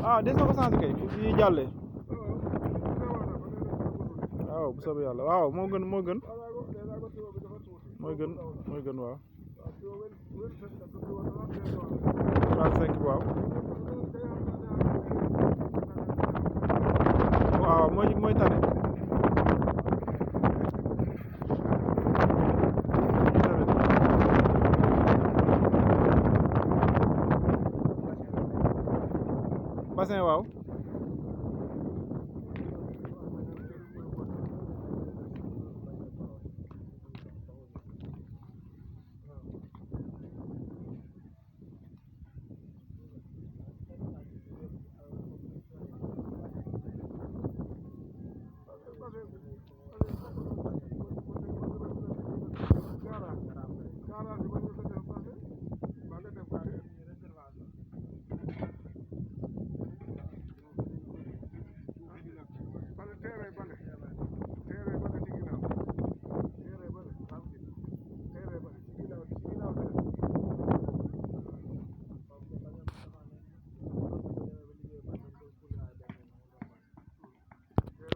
ah des na ko changé kay fu ñuy jàllee waaw bu soobee yàlla waaw moo gën mooy gën waaw 35 waaw waaw mooy tane bassin waaw